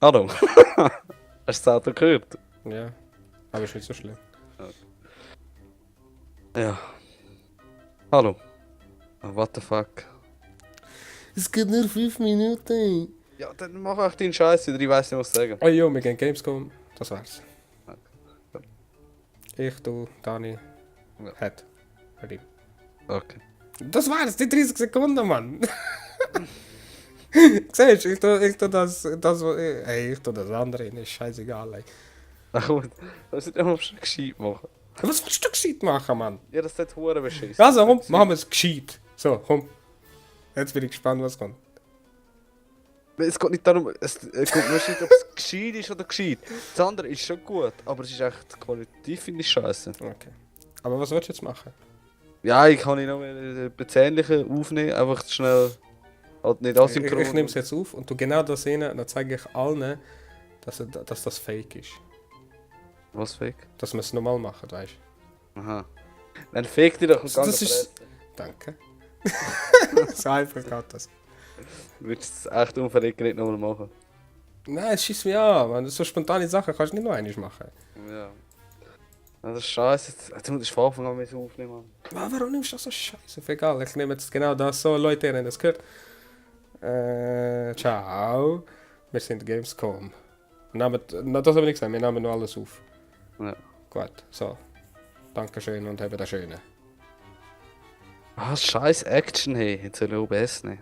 Hallo. Hast du das Auto gehört? Ja, aber ist nicht so schlimm. Ja. Hallo. What the fuck? Es geht nur 5 Minuten. Ja, dann mach auch deinen Scheiß wieder, ich weiß nicht, was sagen. Oh jo, wir gehen Gamescom. Das war's. Ich, du, Dani, Ja. Head. Ready. Okay. Das war's, die 30 Sekunden, Mann. Siehst du, ich tu ich tu das andere, ist scheißegal, ey. Ach gut, das ist immer schon gescheit machen. Was willst du gescheit machen, Mann? Ja, das ist hure beschissen. Also, komm, machen wir es gescheit. So, komm. Jetzt bin ich gespannt, was kommt. Es geht nicht darum, es geht nicht, ob es gescheit ist oder gescheit. Das andere ist schon gut, aber es ist echt qualitativ, finde ich scheiße. Okay. Aber was willst du jetzt machen? Ja, ich kann ihn noch mal bezähnlicher aufnehmen, einfach schnell. Halt nicht asynchron. Ich nehme es jetzt auf und tu genau das hin, dann zeige ich allen, dass das fake ist. Was fake? Dass wir es normal machen, weißt du? Aha. Dann fake dich doch und Das ist. Danke. So einfach geht das. Du würdest es echt unverlegt nicht nochmal machen. Nein, es schießt mich an, man. So spontane Sachen kannst du nicht noch einmal machen. Ja. Das ist scheiße. Jetzt musst du von Anfang an mit aufnehmen. Warum nimmst du das so scheiße? Egal, ich nehme jetzt genau das so, Leute, ihr habt das gehört. Ciao. Wir sind Gamescom. Das habe ich nicht gesagt, wir nehmen nur alles auf. Ja. Gut, so. Dankeschön und habt das Schöne. Ah, scheiß Action, hey. Jetzt soll ich OBS nehmen.